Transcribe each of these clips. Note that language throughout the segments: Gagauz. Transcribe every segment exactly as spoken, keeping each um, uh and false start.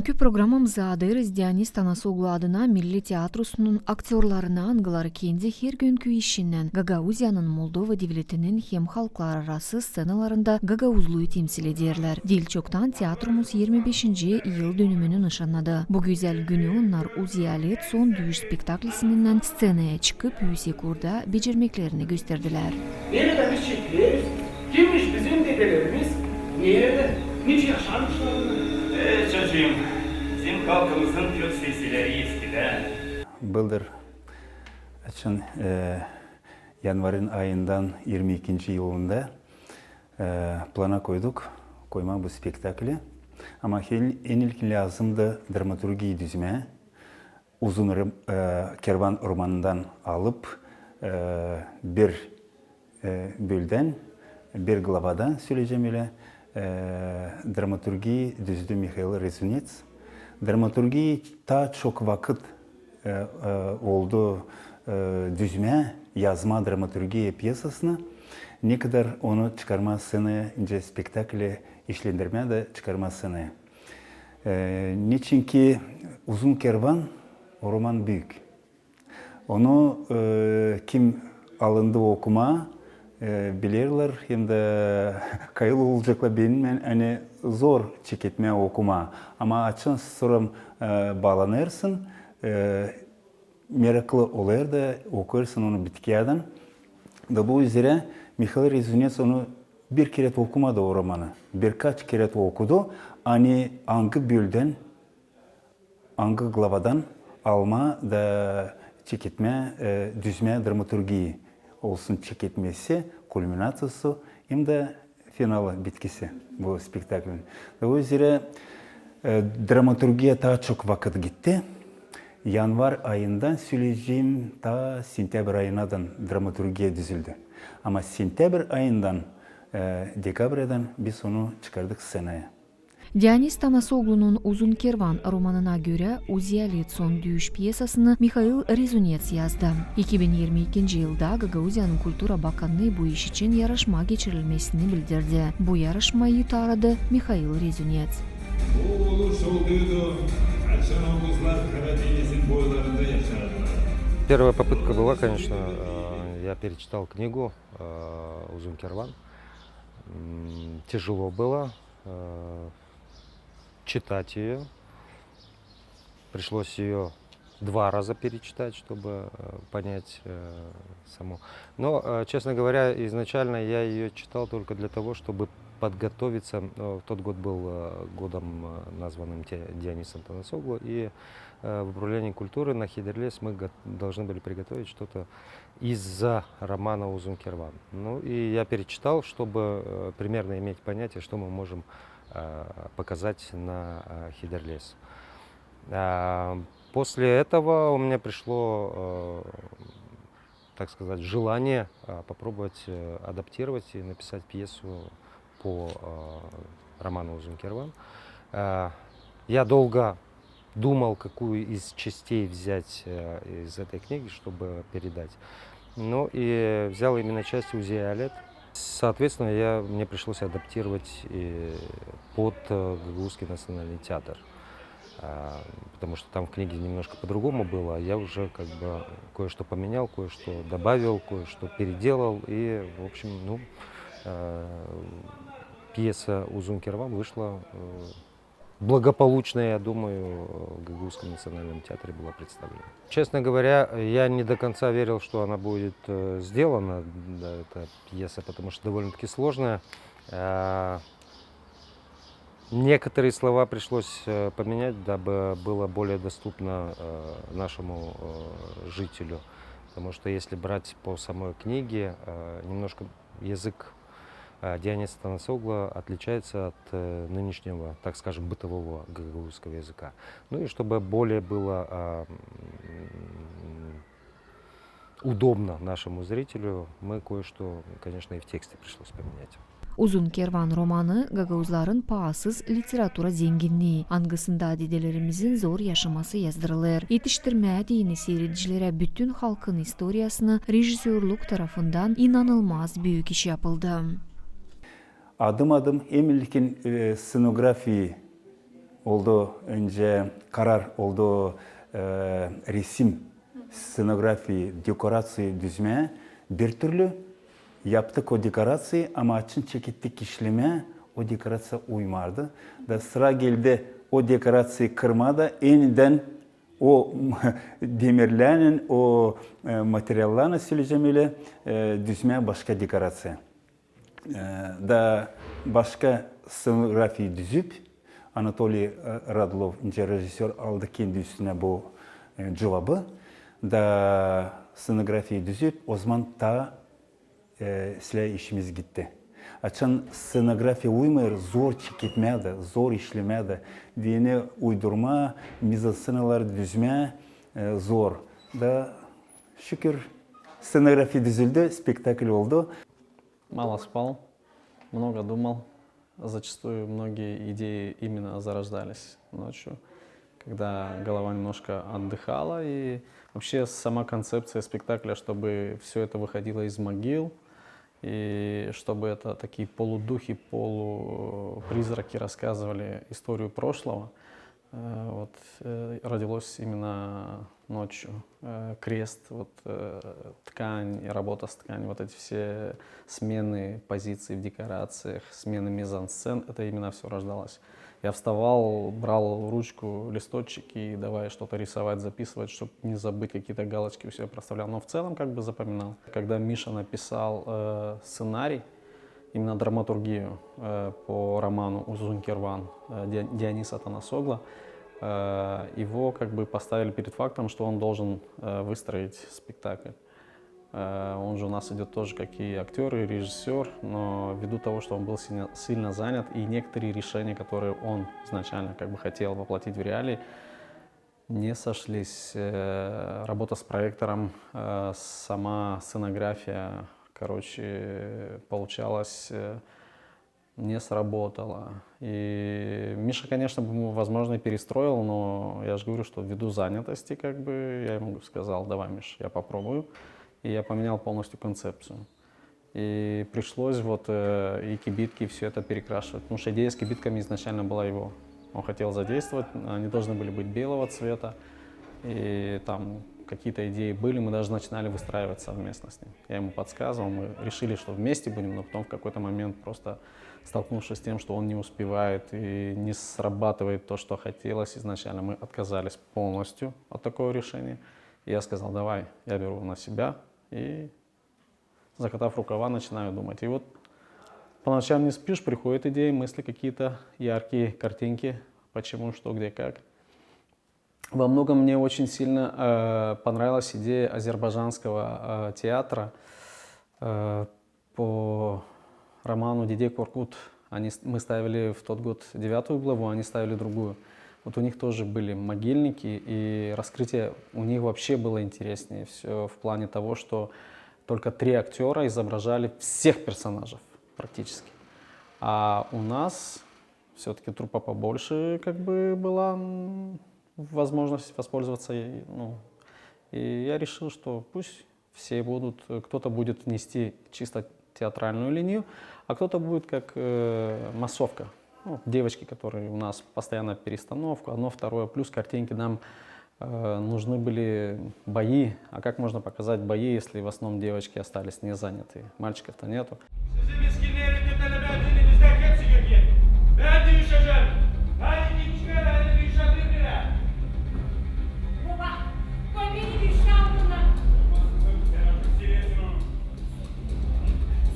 Kü programamızı adêêrız Dionis Tanasoglu adına Milli teatrosunun aktörlarına, angıları kendi hergünkü işinnän Gagauziyanın, Moldova devletinin hem halklararası sţenalarında gagauzluyu temsil ederlär. Diil çoktan teatromuz irmi beşinci yıldönümünü nışannadı. Bu gözäl günü onnar «Uzi i Alet» son düüş spektaklisinnän sţenaya çıkıp, üüsek orada becermeklerini gösterdilär. Neredä biz çekileriz? Kimmiş bizim dedelerimiz? Neredä? Nicä yaşarmışlar? Ee, çocuum, bizim halkımızın kök silsileri eskidän. Bıldır açan, e, yanvarın ayından irmi ikinci yılında, e, plana koyduk koymaa bu spektakli. Ama hel-, en ilkin lääzımdı dramaturgiyi düzmää. «Uzun r-, e, kervan» romanından alıp, e, bir, e, böldän, bir glavadan, söleyecäm ölä, e, dramaturgiyi düzdü Mihail Rezunets. Dramaturgiyi taa çok vakıt, e, e, oldu, e, düzmää, yazmaa dramaturgiya piyesasını, nekadar onu çıkarmaa sţenaya, nicä spektakli işlendirmää da çıkarmaa sţenaya. E, neçinki «Uzun kervan» o roman büük. Onu, e, kim alındı okumaa, e, bilerlär, hem dä kayıl olaceklar benimnän, ani zor çeketmää okumaa. Ama açan sora, e, baalanêrsın, e, meraklı olêr da okuyêrsın onu bitkiyädän. Da bu üzerä Mihail Rezunets onu bir kerä okumadı o romanı. Birkaç kerä okudu, ani angı böldän, angı glavadan almaa da çeketmää, e, düzmää dramaturgiyi. Olsun çeketmesi, kulminaţiyası hem dä finalı, bitkisi bu spektaklin. Da o üzerä, e, dramaturgiya taa çok vakıt gitti. Yanvar ayından, söleyecäm, taa sentäbr ayınadan dramaturgiya düzüldü. Ama sentäbr ayından, e, dekabrdan biz onu çıkardık sţenaya. Dionis Tanasoglunun «Uzun kervan» romanına görä, «Uzi i Alet» son düüş piyesasını Mihail Rezunets yazdı. İki bin irmi ikinci yılda Gagauziyanın kultura bakannıı bu iş için yaraşma geçirilmesini bildirdi. Bu yaraşmayı taaradı Mihail Rezunets. Bu uluş olduydu, açan oguzlar Kara denizin boylarında yaşardılar. Первая попытка была, конечно, э, я перечитал книгу, э, «Узун керван». М, тяжело было, э, читать её. Пришлось её два раза перечитать, чтобы, э, понять, э, саму. Но, э, честно говоря, изначально я её читал только для того, чтобы подготовиться. Э, тот год был, э, годом, э, названным Те-, Дионисом Танасоглу, и, э, в управлении культуры на Хидерлес мы го-, должны были приготовить что-то из-за романа «Узун керван». Ну, и я перечитал, чтобы, э, примерно иметь понятие, что мы можем, э, показать на, э, Хидерлес. А, после этого у меня пришло, э, так сказать, желание, э, попробовать, э, адаптировать и написать пьесу по, э, роману «Узун керван». Э, я долго думал, какую из частей взять, э, из этой книги, чтобы передать. Ну и взял именно часть «Узи и Алет». Соответственно, я, мне пришлось адаптировать и под, э, Гагаузский национальный театр. А, потому что там в книге немножко по-другому было, а я уже как бы кое-что поменял, кое-что добавил, кое-что переделал. И, в общем, ну, э, пьеса «Узун керван» вышла, э, благополучно, я думаю, в Гагаузском национальном театре была представлена. Честно говоря, я не до конца верил, что она будет, э, сделана, да, эта пьеса, потому что довольно-таки сложная. А, некоторые слова пришлось, э, поменять, дабы было более доступно, э, нашему, э, жителю. Потому что если брать по самой книге, э, немножко язык, э, Диониса Танасоглу отличается от, э, нынешнего, так скажем, бытового гагаузского языка. Ну и чтобы более было, а, м, удобно нашему зрителю, мы кое-что, конечно, и в тексте пришлось поменять. «Uzun kervan» romanı gagauzların paasız literatura zenginniyi, angısında dedelerimizin zor yaşaması yazdırılêr. Etiştirmää deyni siiredicilerä bütün halkın istoriyasını rejissörlük tarafından inanılmaz büük iş yapıldı. Adım-adım, hem ilkin, e, sţenografiyi Oldu öncä karar, oldu, e, resim, sţenografiya, dekoraţiya düzmää bir türlü. Yaptık o dekoraţiyayı, ama açan çekettik işlemää, o dekoraţiya uymardı. Da sıra geldi o dekoraţiyayı kırmaa da enidän o demirlärlän, o, e, materiallarlan, söleyecäm ölä, e, düzmää başka dekoraţiya. E, da başka sţenografiya düzüp, Anatoliy, e, Radlov, nicä rejissör, aldı kendi üstünä bu, e, cuvabı. Da sţenografiya düzüp, ozaman taa, e, islää işimiz gitti. Açan sţenografiya uymêêr, zor çeketmää dä, zor işlemää dä, deyni uydurmaa, mizansţenaları düzmää, e, zor. Da şükür, sţenografiya düzüldü, spektakl oldu. Мало спал, много думал. Зачастую многие идеи именно зарождались ночью, когда голова немножко отдыхала. И вообще сама концепция спектакля, чтобы всё это выходило из могил, и чтобы это такие полудухи, полупризраки рассказывали историю прошлого, э, вот, э, родилось именно ночью. Э, крест, вот, э, ткань, работа с тканью, вот эти все смены позиций в декорациях, смены мизансцен, это именно всё рождалось. Я вставал, брал ручку, листочек и давай что-то рисовать, записывать, чтоб не забыть, какие-то галочки у себя проставлял. Но в целом как бы запоминал. Когда Миша написал, э, сценарий, именно драматургию, э, по роману «Узун керван», э, Ди-, Дионис Атанасоглу, э, его как бы поставили перед фактом, что он должен, э, выстроить спектакль. Э, он же у нас идёт тоже как и актёр, и режиссёр, но ввиду того, что он был сильно, сильно занят, и некоторые решения, которые он изначально как бы хотел воплотить в реалии, не сошлись. Э, работа с проектором, э, сама сценография, короче, получалась, э, не сработала. И Миша, конечно, бы, возможно, и перестроил, но я же говорю, что ввиду занятости, как бы, я ему сказал: «Давай, Миш, я попробую». И я поменял полностью концепцию. И пришлось вот, э, и кибитки, и всё это перекрашивать. Потому что идея с кибитками изначально была его. Он хотел задействовать, они должны были быть белого цвета. И там какие-то идеи были, мы даже начинали выстраивать совместно с ним. Я ему подсказывал, мы решили, что вместе будем, но потом в какой-то момент, просто столкнувшись с тем, что он не успевает и не срабатывает то, что хотелось изначально, мы отказались полностью от такого решения. И я сказал: «Давай, я беру на себя». И, закатав рукава, начинаю думать. И вот по ночам не спишь, приходят идеи, мысли какие-то, яркие картинки, почему, что, где, как. Во многом мне очень сильно, э, понравилась идея азербайджанского, э, театра, э, по роману «Деде Коркут». Они с-, мы ставили в тот год девятую главу, они ставили другую. Вот у них тоже были могильники, и раскрытие у них вообще было интереснее всё в плане того, что только три актёра изображали всех персонажей практически. А у нас всё-таки труппа побольше, как бы, была, м, возможность воспользоваться, и, ну, и я решил, что пусть все будут, э, кто-то будет нести чисто театральную линию, а кто-то будет как, э, массовка. Ну, девочки, которые у нас постоянно перестановку, одно, второе, плюс картинки нам, э, нужны были бои. А как можно показать бои, если в основном девочки остались не заняты? Мальчиков-то нету. Sizi miskinleri bir tane bendini bizden hepsi gölge. Ben dövüşeceğim. Ben ikinci kere dövüşeceğim bile. Baba, koy beni bir şey al bundan.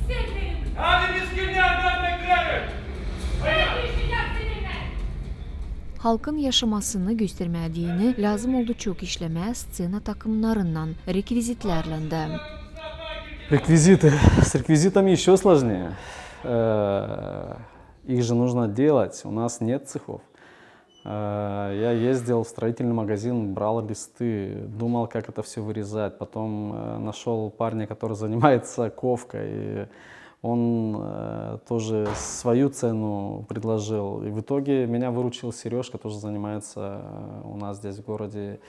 Sen benim. Hadi miskinler, ben beklerim. Ben dövüşeceğim seninle. Halkın yaşamasını göstermää deyni lääzım oldu çok işlemää sţena takımnarınnan, rekvizitlärlän dä. Реквизиты. С реквизитами ещё сложнее. Э, их же нужно делать. У нас нет цехов. Э, я ездил в строительный магазин, брал листы, думал, как это всё вырезать. Потом, э, нашёл парня, который занимается ковкой. И он, э, тоже свою цену предложил. И в итоге меня выручил Серёжка, тоже занимается, э, у нас здесь в городе,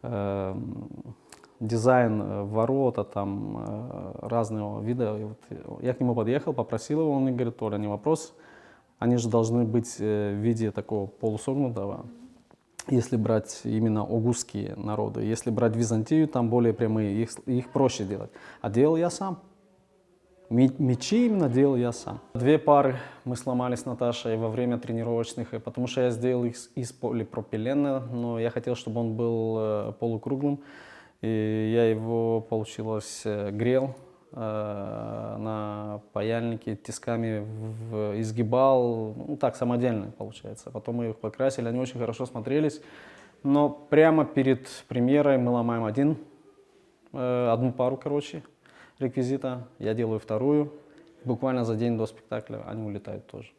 э, дизайн, э, ворота, там, э, разного вида. И вот я к нему подъехал, попросил его, он мне говорит: «Толя, не вопрос, они же должны быть э, в виде такого полусогнутого. Если брать именно огузские народы, если брать Византию, там более прямые, их, их проще делать. А делал я сам. Ми- Мечи именно делал я сам. Две пары мы сломали с Наташей во время тренировочных, э, потому что я сделал их из- из полипропилена, но я хотел, чтобы он был э, полукруглым. И я его, получилось, э, грел э, на паяльнике, тисками в- изгибал, ну так, самодельно получается. Потом мы их покрасили, они очень хорошо смотрелись. Но прямо перед премьерой мы ломаем один, э, одну пару, короче, реквизита. Я делаю вторую. Буквально за день до спектакля они улетают тоже.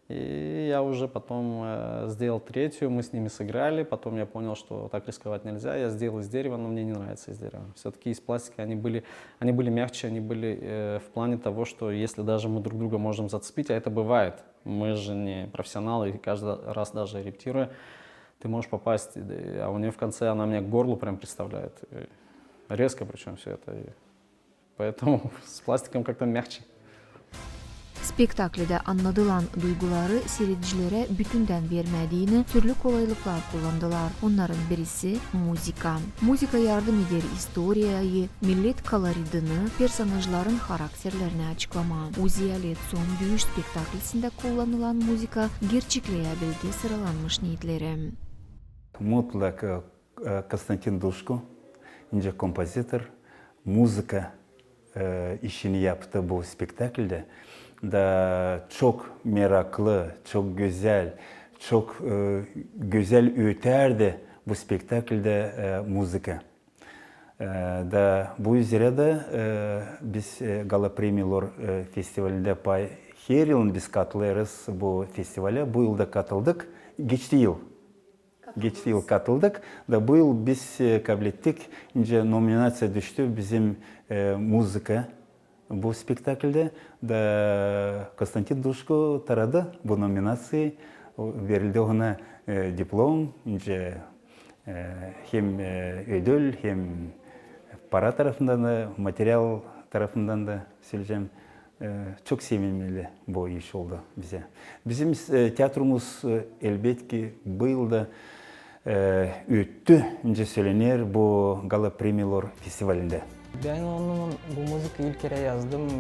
И я уже потом э, сделал третью, мы с ними сыграли, потом я понял, что так рисковать нельзя, я сделал из дерева, но мне не нравится из дерева. Всё-таки из пластика они были, они были мягче, они были э, в плане того, что если даже мы друг друга можем зацепить, а это бывает, мы же не профессионалы, и каждый раз даже репетируя, ты можешь попасть, и- а у нее в конце она меня к горлу прям приставляет. И резко причем всё это. И поэтому с пластиком как-то мягче. Spektaklidä annadılan duyguları siiredicilerä bütündän vermädiinä türlü kolaylıklar kullandılar. Onnarın birisi muzıka. Muzıka yardım eder istoriyayı, millet koloridini, personažların harakterlerini açıklamaa. Uzi Alet Son düüş spektaklisindä kullanılan muzıka gerçekleyäbildi sıralanmış neetleri. Mutlak e, Konstantin Duşko, nicä kompozitor, muzıka e, işini yaptı bu spektakldä. Da çok meraklı, çok gözäl, çok e, gözäl ötärdi bu spektakldä e, muzıka. E, da bu üzerä dä e, biz e, Gala premiyalar e, festivalindä pay her yılın biz katılêrız bu festivalä. Bu yıl da katıldık. Geçti yıl. Geçti yıl katıldık. Da bu yıl biz e, kablettik, nicä nominaţiya düştü bizim e, muzıka bu spektakldä. Da Konstantin Duşko taradı bu nominaţiyayı, o, verildi ona e, diplom, nicä e, hem e, ödül, hem para tarafından da, material tarafından da söleyecäm. E, çok sevinmeli bu iş oldu bizä. Bizim e, teatrumuz e, elbetki bu yıl da e, öttü, nicä sölener, bu Gala premiyalar festivalindä. Bän onun bu muzıka ilk kerä yazdım e,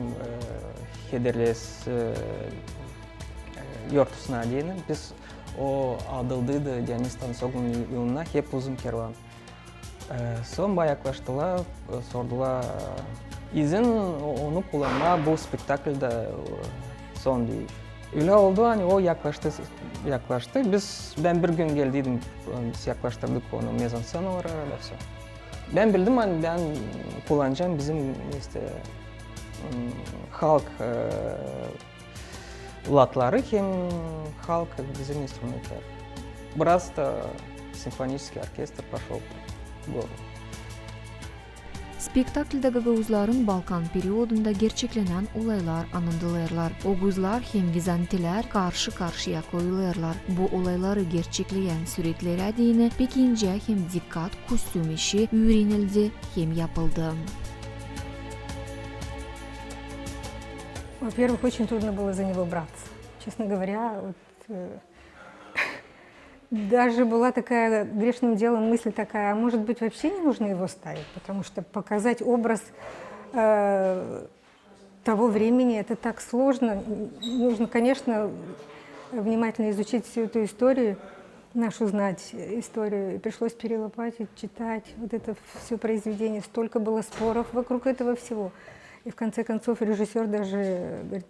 Hederlez e, e, yortusuna deyni. Biz o adıldı Dionis Tansoglunun yılına hep uzun kervan. E, Sora bana yaklaştılar, e, sordular e, izin o- onu kullanmaa bu spektaklda e, son diil. Ölä oldu, ani o yaklaştı, yaklaştı. Biz, bän bir gün geldiydim, e, biz yaklaştırdık onu mezansenalara da всё. Bän bildim, ani bän kullanacam bizim işte m, halk e, latları hem halk bizim instrumentleri. Biraz da simfonический оркестр пошёл в гору. Spektaklda gagauzların Balkan periodunda gerçeklenän olaylar anıdılêrlar. Oguzlar hem vizantilär karşı-karşıya koyulêrlar. Bu olayları gerçekleyän süretlerä deyni pek incä hem dikkat, kostüm işi üürenildi hem yapıldı. Во-первых, очень трудно было за него браться. Честно говоря, вот, э, даже была такая грешным делом мысль такая, а может быть, вообще не нужно его ставить, потому что показать образ э, того времени это так сложно. Нужно, конечно, внимательно изучить всю эту историю, нашу знать историю. И пришлось перелопатить, читать вот это всё произведение. Столько было споров вокруг этого всего. И в конце концов режиссёр даже говорит,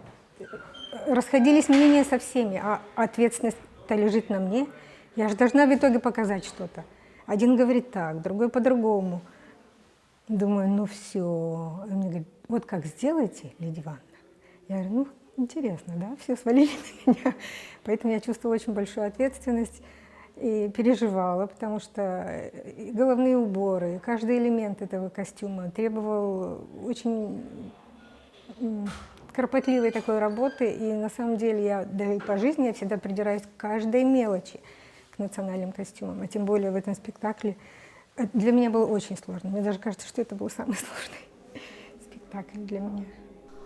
расходились мнения со всеми, а ответственность-то лежит на мне. Я же должна в итоге показать что-то. Один говорит так, другой по-другому. Думаю, ну всё. И мне говорит, вот как сделайте, Лидия Ивановна. Я говорю, ну, интересно, да, всё свалили на меня. Поэтому я чувствовала очень большую ответственность и переживала, потому что и головные уборы, и каждый элемент этого костюма требовал очень м, кропотливой такой работы, и на самом деле я, да и по жизни я всегда придираюсь к каждой мелочи к национальным костюмам, а тем более в этом спектакле. Это для меня было очень сложно. Мне даже кажется, что это был самый сложный спектакль для меня.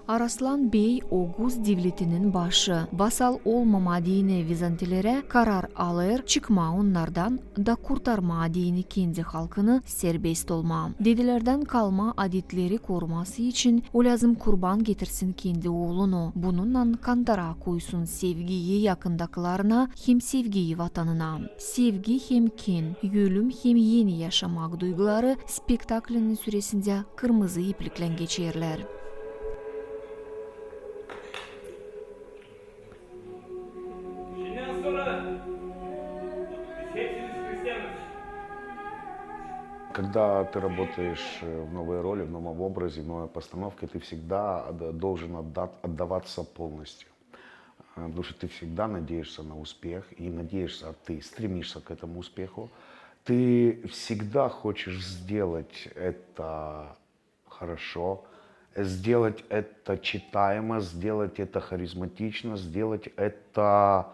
Araslan bey Oguz devletinin başı, vasal olmamaa deyni vizantilerä karar alêr çıkmaa onnardan da kurtarmaa deyni kendi halkını, serbest olmaa. Dedelerdän kalma adetleri koruması için o lääzım kurban getirsin kendi oolunu, bununnan kantara koysun sevgiyi yakındakılarına hem sevgiyi vatanına. Sevgi hem kin, ölüm hem eni yaşamak duyguları spektaklinin süresindä kırmızı ipliklän geçerlär. Şindän sora biz hepsimiz hristianız. Когда ты работаешь, э, в новой роли, в новом образе, в новой постановке, ты всегда отда-, должен отда-, отдаваться полностью. Э, потому что ты всегда надеешься на успех, и надеешься, ты стремишься к этому успеху. Ты всегда хочешь сделать это хорошо, сделать это читаемо, сделать это харизматично, сделать это,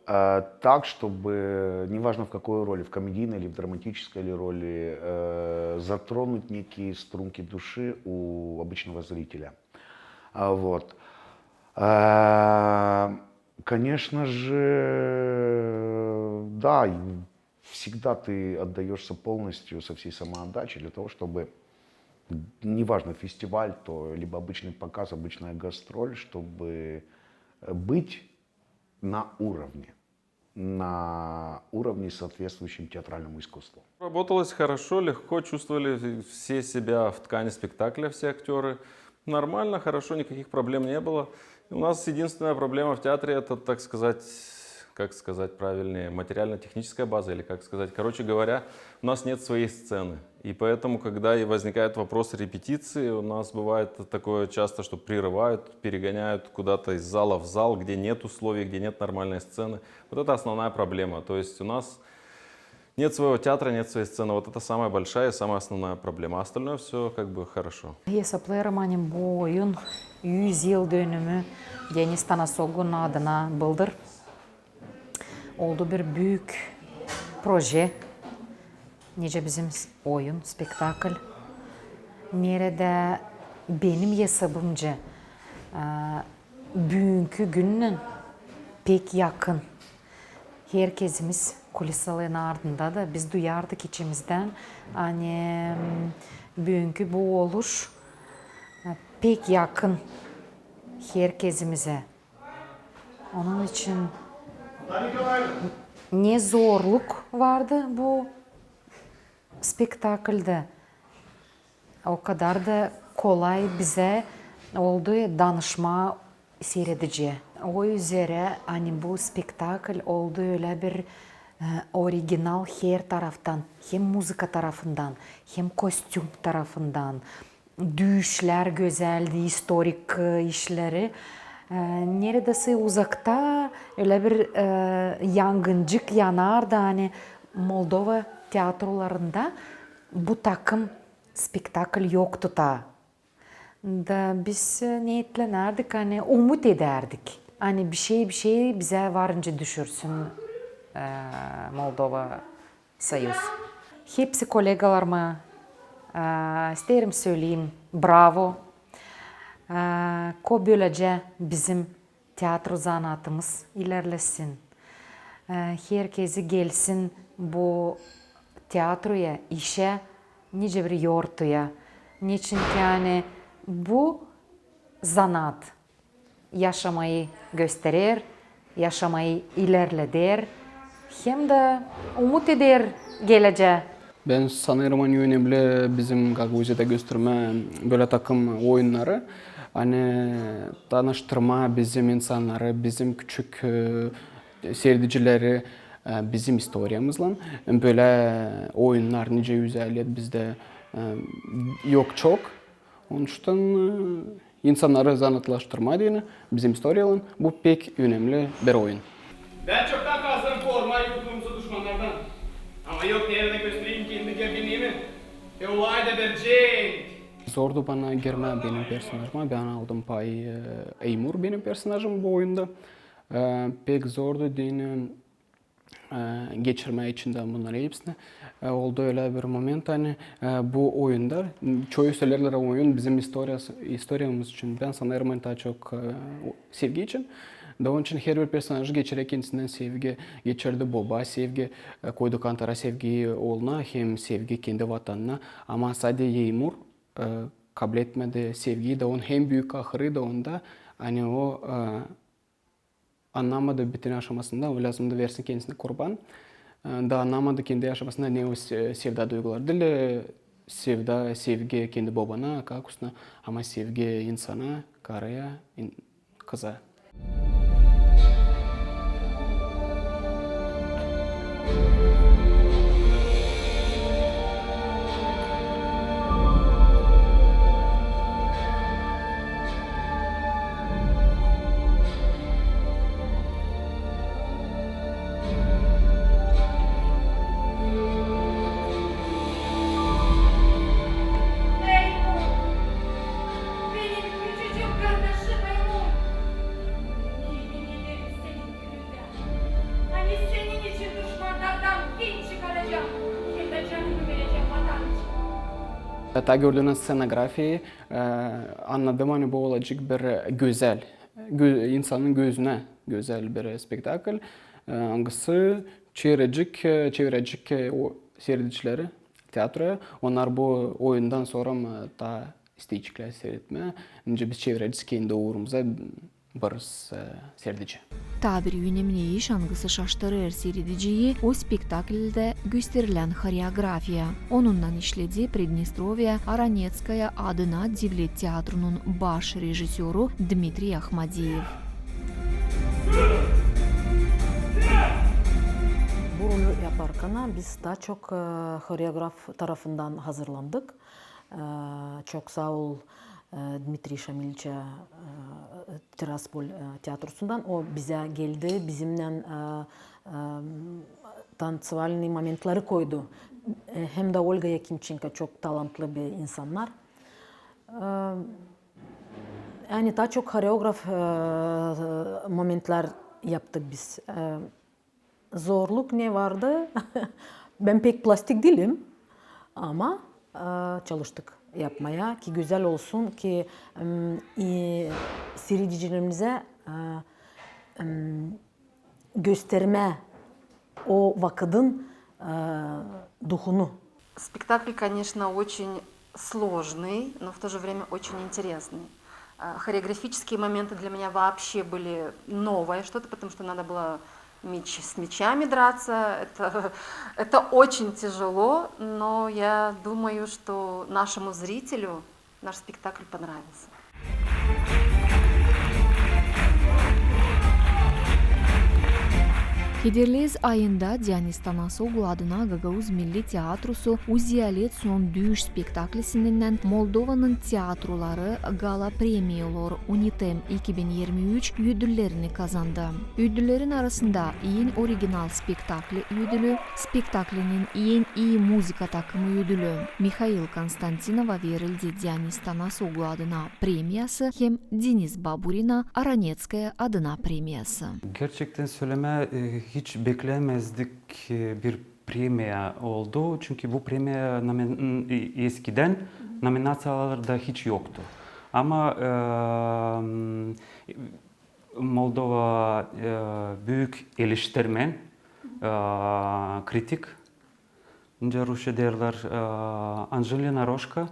э, так, чтобы, неважно в какой роли, в комедийной или в драматической ли роли, э, затронуть некие струнки души у обычного зрителя. А, вот. Э, конечно же, да, и всегда ты отдаёшься полностью со всей самоотдачей для того, чтобы, неважно, фестиваль то, либо обычный показ, обычная гастроль, чтобы, э, быть на уровне, на уровне, соответствующем театральному искусству. Работалось хорошо, легко, чувствовали все себя в ткани спектакля, все актёры. Нормально, хорошо, никаких проблем не было. У нас единственная проблема в театре, это, так сказать, как сказать правильнее, материально-техническая база, или как сказать, короче говоря, у нас нет своей сцены. И поэтому, когда и возникает вопрос репетиции, у нас бывает такое часто, что прерывают, перегоняют куда-то из зала в зал, где нет условий, где нет нормальной сцены. Вот это основная проблема. То есть у нас нет своего театра, нет своей сцены. Вот это самая большая и самая основная проблема. А остальное всё как бы хорошо. Esaplêêrım, ani bu oyun üz yıl dönümü Denis Tanasoglu'nun adına bıldır oldu bir büük proje. Nicä bizim s-, oyun, spektakl. Neredä benim esabımca, e, büünkü günnän pek yakın. Herkezimiz kulisaların ardında da biz duyardık içimizdän, ani, m, büünkü bu oluş, e, pek yakın herkezimizä. Onun için ne zorluk vardı bu spektakldä, o kadar da kolay bizä oldu danışmaa siirediciyä. O üzerä, ani bu spektakl oldu ölä bir, e, original her taraftan, hem muzıka tarafından, hem kostüm tarafından, düüşlär gözäldi, istorik, e, işleri. E, neredäsä uzakta, ölä bir, e, yangıncık yanardı, ani Moldova teatrolarında bu takım spektakl yoktu taa. Da biz, e, neetlenärdik, ani umut edärdik, ani bişey, bişey bizä varınca düşürsün, e, Moldova Soyuz. Hepsi kolegalarıma, e, isteerim söleyim bravo. E, ko bölecä bizim teatro zanaatımız ilerlesin. E, herkezi gelsin bu teatroya, işä, nicä bir yortuya. Neçinki, ani bu zanaat yaşamayı gösterer, yaşamayı ilerleder, hem dä umut eder gelecää. Bän sanêrım, ani önemli bizim Gagauziyada göstermää bölä takım oyunnarı, ani tanıştırmaa bizim insannarı, bizim küçük, e, siiredicileri, e, bizim istoriyamızlan. Bölä oyunnar nicä üzä lät bizdä, e, yok çok. Onuştan, e, insannarı zanaatlaştırmaa deyni bizim istoriyalan bu pek önemli bir oyun. Bän çoktan hazırım korumaa yurdumuzu duşmannardan. Ama yok neredä göstereyim kendi gerginliimi. E, olayda bir cenk. Zordu bana girmää benim personajıma. Bän aldım pay, e, Eymur benim personajım bu oyunda. E, pek zordu deyni, e, geçirmää içindän bunnarı hepsini. E, oldu ölä bir moment, ani, e, bu oyunda, çoyu söleerlär, oyun bizim istoriyası, istoriyamız için. Bän sanêrım, ani taa çok, e, o, sevgi için. Da onun için herbir personajı geçirer kendisindän sevgi, geçirdi boba sevgi, e, koydu kantara sevgi ooluna hem sevgi kendi vatanına. Ama sade Yeymur, e, kabul etmedi sevgiyi, da onun en büük kahırı da onda, ani o, e, annamadı bütün aşamasında, o lääzımdı versin kendisini kurban. E, da annamadı kendi aşamasında ne o se-, sevda duyguları. Diil, e, sevda, sevgi kendi bobana, kakusuna, ama sevgi insana, karıya, in-, kıza. Benim küçücük kardeşim Eymur. Yemin ederim senin günündän. Ani senin için duşmanlardan fin çıkaracam. Hem dä canımı verecem vatan için. Taa gördüünüz scenografiyayı, e, annadım, ani bu olacek bir gözäl, gö-, insanın gözünä gözäl bir spektakl, e, angısı çevirecek, e, çevirecek, e, o seyredicileri teatroya. Onnar bu oyundan sora, e, taa isteyeceklär seyretmää. Nicä biz çevirecez kendi uurumuza bir, e, seyredici. Taa bir önemli iş, angısı şaştırêr seyrediciyi, o spektakldä gösterilän horeografiya. Onunnan işledi Pridnestrovye Aronetskaya adına devlet teatrunun baş rejissörü Dmitriy Ahmadiyev. Bu rolü yaparkana biz taa çok, e, horeograf tarafından hazırlandık. E, çok saa ol, e, Dmitriy Şamiliçä, e, Tiraspol, e, teatrosundan. O bizä geldi, bizimnän, e, e, tanţivalnıy momentleri koydu. E, hem dä Olga Yakimçenko çok talantlı bir insannar. E, ani taa çok horeograf, e, momentlär yaptık biz. E, Zorluk ne vardı? Bän pek plastik diilim, ama, e, çalıştık yapmaya, ki gözäl olsun, ki, m, e, seyredicilerimizä, e, m, göstermää o vakıdın, e, duhunu. Спектакль, конечно, очень сложный, но в то же время очень интересный. А, хореографические моменты для меня вообще были новое что-то, потому что надо было меч-, с мечами драться. Это, это очень тяжело, но я думаю, что нашему зрителю наш спектакль понравился. Kederlez ayında Dionis Tanasoglu adına Gagauz Milli Teatrosu "Uzialet son düüş" spektaklisindän Moldovanın teatroları gala premiyaları Unitem iki bin yirmi üç ödüllerini kazandı. Ödüllerin arasında en original spektakli ödülü, spektaklinin en ii muzıka takımı ödülü, Mihail Konstantinova verildi Dionis Tanasoglu adına premiyası hem Denis Baburina Aronetskaya adına premiyası. Gerçekten sölemää, e, hiç beklämezdik, e, bir premiya oldu. Çünkü bu premiya nomin-, e, eskidän nominaţiyalarda hiç yoktu. Ama, e, Moldova, e, büük eleştirmen, e, kritik, nicä rusça deerlär, e, Anjelina Roşka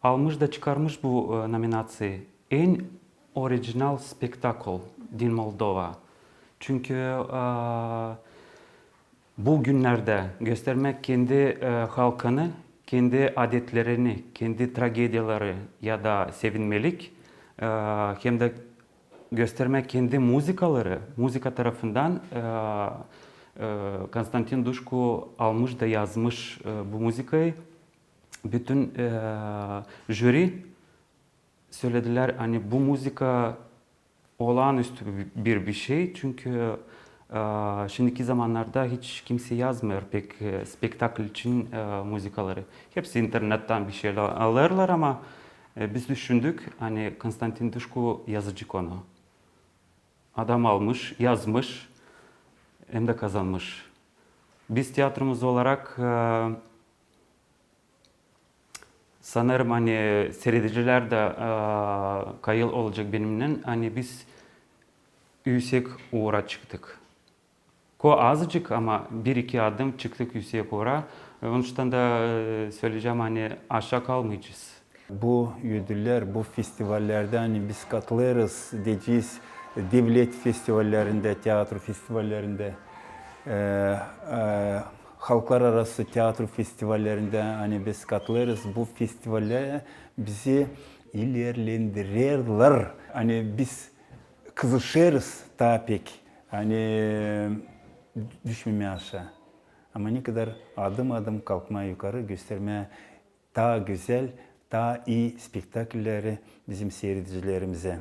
almış da çıkarmış bu, e, nominaţiyayı. En original spektakl din Moldova. Çünkü, e, bu günnerdä göstermää kendi, e, halkını, kendi adetlerini, kendi tragediyaları ya da sevinmelik, e, hem dä göstermää kendi muzıkaları, muzıka tarafından, e, e, Konstantin Duşku almış da yazmış, e, bu muzıkayı. Bütün, e, jüri söledilär, ani bu muzıka olaanüstü bir, bir şey, çünkü, e, şindiki zamannarda hiç kimsey yazmêêr pek, e, spektakl için, e, muzıkaları. Hepsi internettän bir şeylär alêrlar, ama, e, biz düşündük, ani Konstantin Duşku yazacek onu. Adam almış, yazmış, hem dä kazanmış. Biz teatromuz olarak, e, Sanêrım, ani siiredicilär dä, e, kayıl olacek benimnän, ani biz üüsek uura çıktık. Ko azıcık, ama bir-iki adım çıktık üüsek uura. Onuştan da, e, söleyecäm, ani aşaa kalmayacez. Bu ödüllär, bu festivallerdä, ani biz katılêrız, deyecez, devlet festivallerindä, teatro festivallerindä, e, e, halklararası teatro festivallerindä, ani biz katılêrız, bu festivallär bizi ilerlendirerlär. Ani biz kızışêrız taa pek, ani düşmemää aşaa. Ama ne kadar adım-adım kalkmaa yukarı, göstermää taa gözäl, taa ii spektaklleri bizim siiredicilerimizä.